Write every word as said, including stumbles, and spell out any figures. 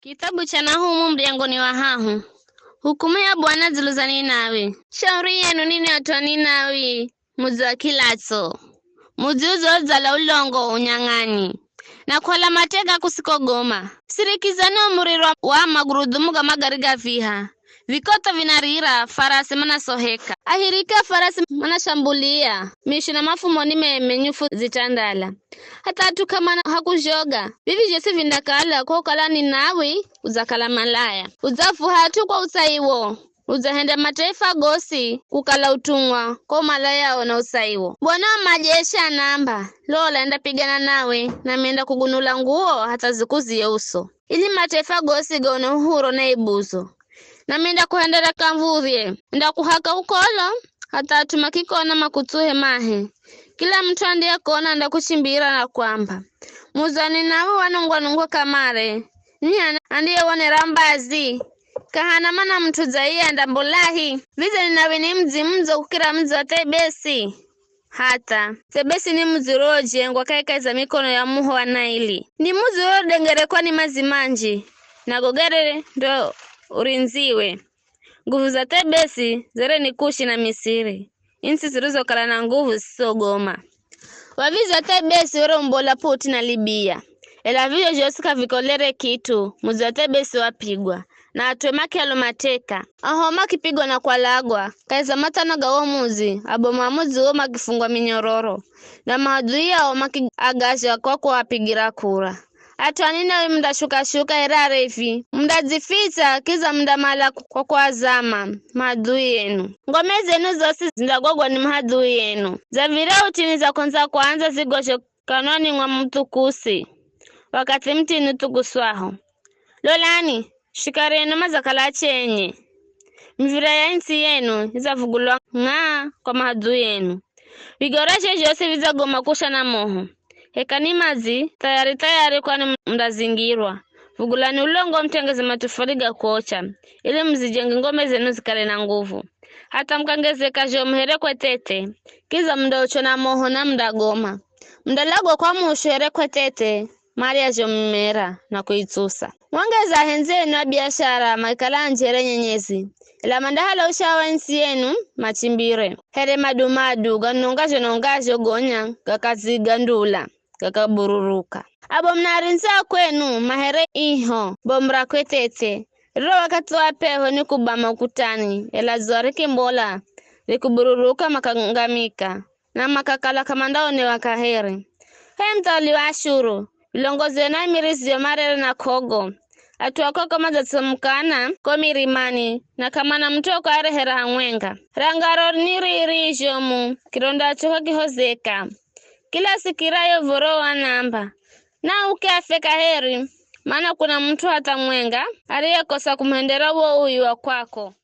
Kithabu cha Nahumu, muryango ni wa hahu. Hukumu ya Bwana dzulu za Ninawi. Shauri yenu ninwi at'u a Ninawi, mudzi wa Kilatso, mudzi udzoodzala ulongo unyang'anyi, na kuhala mateka kusikogoma. Sirikizani wo muriro wa magurudhumu ga magari ga viha, vikotho vinarira, farasi manasoheka. Ahiriki a farasi manashambulia, mishu na mafumoni meme nyufu zitandala. Hatha at'u k'amana ha kuzhoga. Vivi zhosi vindakala kwa kukala Ninawi udzakala malaya. Udzavuha at'u kwa utsaiwo, udzahenda mataifa gosi kukala utumwa kwa umalayao na utsaiwo. Bwana wa majeshi anaamba, lola, endapigana nawe, nami endakugunula nguwo hatha zikuzie uso, ili mataifa gosi gaone uhuro na ibuzo. Nami endakuhendera kamvurye, endakuhaka ukolo, hatha at'u makikona makutsuhe mahe. Kila mut'u andiyekona andakuchimbira na kwamba, mudzi wa Ninawi wanongwa-nongwa kamare, ni h'ani andiyewonera mbazi? K'ahana mana mut'u dza iye andambolahi. Vidze Ninawi ni mudzi mudzo kukira mudzi wa Thebesi? Hatha Thebesi ni mudzi uriwojengwa kahikahi za mikono ya muho wa Naili. Ni mudzi uriwodengerekwa ni madzi manji, na go gere ndo urindziwe. Nguvu za Thebesi zere ni Kushi na Misiri, intsi zirizokala na nguvu zisizogoma. Waviza Thebesi were umbola Puti na Libia, ela vizho zhosi k'avikolere kit'u, mudzi wa Thebesi wapigwa, na at'u e makialwa mateka. Aho makipigwa na kwalagwa, kahi za mathana ga wo mudzi, abomu a mudzi uwo makifungwa minyororo, na maadui ao makiagazha kwa kuapigira kura. At'u a Ninawi mundashuka-shuka here arevi, mundadzifitsa, kidza mundamala kwa kuazama maadui enu. Ngome zenu zosi zindagogwa ni maadui enu, dza virya utini za kondza kwandza zigozho kanwani mwa muthukusi, wakathi mutini uthukuswaho. Lolani, shikari enu madzakala achenye. Miv̱ira ya intsi yenu idzavugulwa ng'aa kwa maadui enu. Vigore zhe zhosi vidzagoma kusha na moho. Hekani madzi thayari-thayari, kwani mundazingirwa. Vugulani ulongo, mutengeze matofali ga kuocha, ili muzijenge ngome zenu zikale na nguvu. Hatha mukangezeka zhomu here kw'ethethe, kidza mundaochwa na moho na mundagoma. Mundalagwa kwa mushu here kw'ethethe, marya zhomu mumera na kuitsusa. Mwangeza ahendzenu a biashara makikala anji here nyenyezi, ela mandahala ushawa intsi yenu machimbire, here madumadu ganongazho-nongazho gonya gakadzigandula, gakabururuka. Abomu na arindzi a kwenu mahere iho bomu ra kw'ethethe, riro wakathi wa p'eho ni kubama ukutani, ela dzuwa rikimbola, rikubururuka, makangamika, na makakala k'amandaonewa kaheri. H'e muthawali wa Ashuru, vilongozi enu aimirizio marere na k'ogo, at'u a k'ogo madzatsomukana ko mirimani, na k'amana mut'u wa kuarehera hamwenga. Rangaro ni riri zhomu, kirondacho k'akihozeka. Kila asikiraye uv̱oro uu anaamba, nauke afe kaheri, mana kuna mut'u hatha mwenga ariyekosa kumuhendera wo uwi wa kwako.